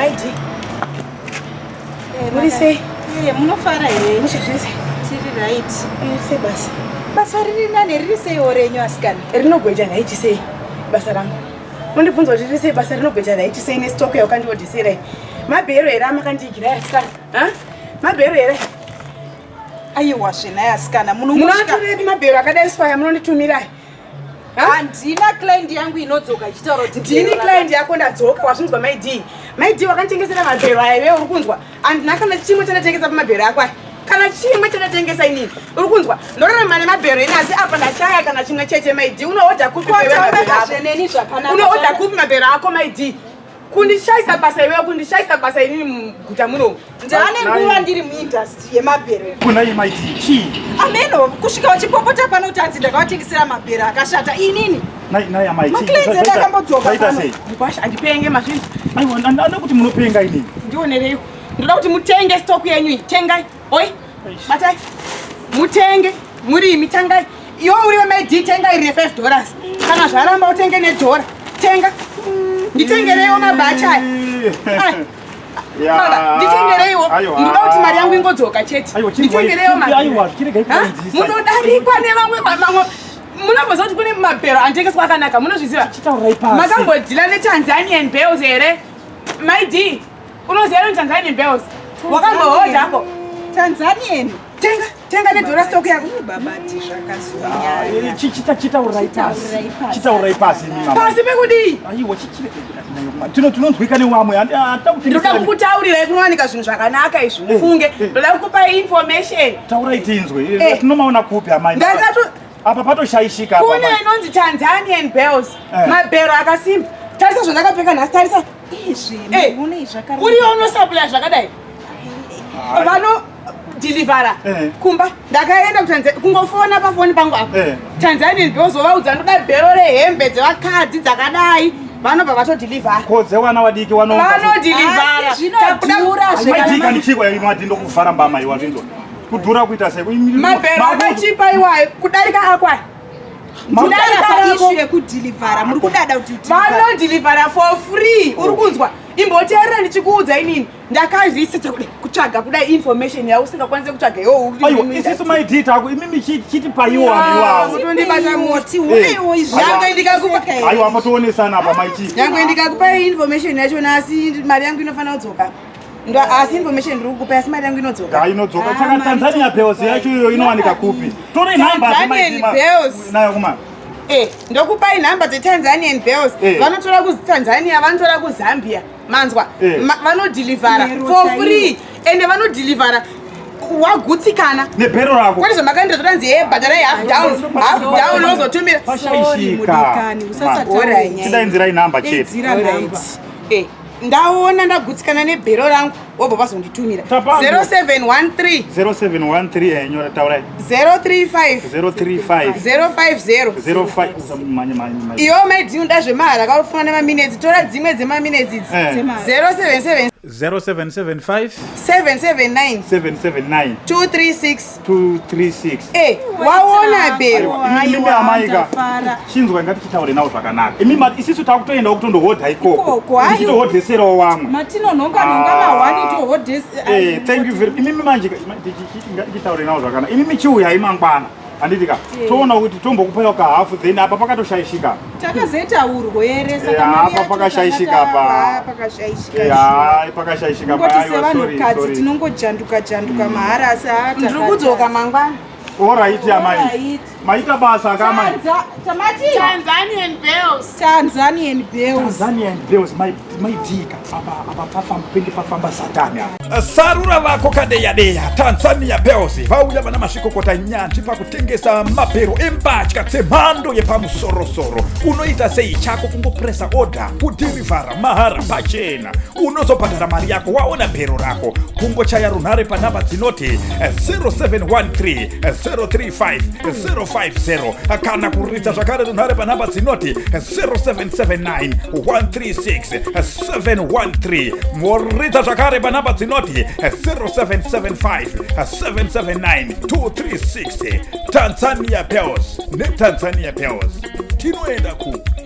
Maidi. Muri sei? Eh, munofara here? Mushe zviri sei? Tiri right. Iri sei basa? Basa riri nani riri seiwo renyu asikana? Rinogweja nhaichi sei basa rangu? Undibvunza kuti riri sei basa rinogweja nhaichi sei nestock yawakandiodhisera iyi? Mabhero here amakandiigira asikana? Ha? Mabhero here? Aiwa zvenai asikana munongosvika. Munoatorepi mabhero akadai swaya munonditumirai? Handina client yangu inodzoka ichitaura kuti ndini client yako ndadzoka wazvinzwa maid maid wakanditengesera mabhero aya iwe uri kunzwa handina kana chimwe chandatengesa pamabhero ako aya kana chimwe chandatengesa inini uri kunzwa ndorarama nemabhero ini asi apa ndachaya kana chimwe chete maid unoodha kupi unoodha kupi mabhero ako maid kundishaisa basa iwewe kundishaisa basa inini muguta muno Ndane nguva ndiri muindustry yemabhero. Kuna iyi maiti chii? Ameno kusvika uchipopota pano kuti hanzi ndakawatengesera mabhero akashata inini. Nai nai amai chii? Maclients edu akambodzoka Zvaita pano. sei? Mukwasha andipenge mazvinzi. Aiwa ndanda kuti munopenga inini. Ndionereiwo. Ndoda kuti mutenge stock yenyu iyi. Tengai. Oi. Batai. Mutenge. Murimi tangai. Iwe uri wemaid tenga iri re5 dollars. Kana zvaramba utenge nedhora. Tenga. Nditengereiwo mabhachi aya. Ai. Baba, nditengereiwo. Ndinoda kuti mari yangu ingodzoka chete. Nditengereiwo mari. Munodarikwa nevamwe vamwe munomboziva kuti kune mabhero anotengeswa akanaka munozviziva makambodhila netanzanian bells here mai d unoziva no tanzanian bells wakambohodhako Tanzanian tenga tenga nedhora stock yako babati zvakazonyanya Chitaurai pasi. Chitaurai pasi imi mama. Pasi pekudii? Aiwa chichire. Tinonzwika newamwe. Ndinoda kukutaurirai kunowanika zvinhu zvakanaka izvi mufunge. Ndoda kukupai information. Taurai tinzwe. Tinomaona kupi amai? Apa patoshaishika apa. Kune inonzi Tanzanian bells. Mabhero akasimba. Tarisa zvandakapfeka nhasi tarisa. Izvi Uriwo unosaplaya zvakadai. Vano deliverer eh. kumba ndakaenda kutanzania kungofona pafoni pangu apa eh. Tanzanian bells vovaudza ndoda bhero rehembe dzevakadzi dzakadai vanobva vatodhilivhara ko dzevana vadiki vanodhilivhara zvinodhura ndokuvhara mbama iwa zvinzwa kudhura kuita sei mabhero akachipa iwayo kudarika akwaya kudarika yekudhilivhara muri kudada kuti vanodhilivhara for free uri kunzwa imboteerera ndichikuudza inini ndakazviisa kudai kutsvaga kudai information yavo usingakwanise kutsvaga iwo uri isisu maidii tako imimi chiti paiwo vanhu iwavo tondibata muti unewo izvi nyangwe ndikakupa aiwa apa toonesana apa maichi nyangwe ndikakupa information yacho asi mari yangu inofanira kudzoka ndo asi information ndiri kukupa asi mari yangu inodzoka inodzoka saka ah, Tanzania Bells yacho iyoyo inowanika kupi tore nhamba Tanzanian Bells nayo kuma eh ndokupai nhamba dzeTanzanian Bells eh. vanotora kuTanzania vanotora kuZambia manzwa eh. vanodhilivhara for free ende vanodhilivhara wagutsikana nebhero rako kwete zvamakaenda zvotanzi ye bhadharai half down half down wozotumira pashaishika nhamba chete eh, ndaona ndagutsikana nebhero rangu wobva vazonditumira 0713 0713 eh, nyora taurai 035 035 050 05 manye manye manye iwe maidini uda zvemahara kaufunga nemaminetsi tora dzimwe dzemaminetsi idzi 077 0775 779 779 236 236 Eh, waona bero Imi amaika chinzwa ngatichitaure nawo zvakanaka imi isisu takutoendawo kutondohodha ikoko tichitohodheserawo vamwe matinonhonga nhonga ah. mahwani tohodhesa eh, thank you very imimi manje ngatichitaure nawo zvakanaka imimi chiuyai mangwana handiti ka eh. toona kuti tombokupaiwo kahafu then apa pakatoshaishika takazoita urwere saka pakashaishika apa pakashaishika ngoti sevanhukadzi tinongojanduka janduka mahara asi ndiri kudzoka mangwana Alright amai. Maita basa ka amai. Tamati. Tanzanian bells. Tanzanian bells. Tanzanian bells my my dika apa apa pafamba pende pafamba satani apa. Sarura vako kadeya deya Tanzania bells vauya vana masvikokota nyanzvi pakutengesa mabhero embatya dzemhando yepamusorosoro. Unoita sei chako kungopresa order kudhirivhara mahara pachena. Unozobhadhara mari yako waona bhero rako kungochaya runhare panhamba dzinoti 0713 035 050 kana kuridza zvakare runhare panhamba dzinoti 0779 136 713 moridza zvakare panhamba dzinoti 0775 779 236 Tanzania Bells neTanzania Bells tinoenda kupi?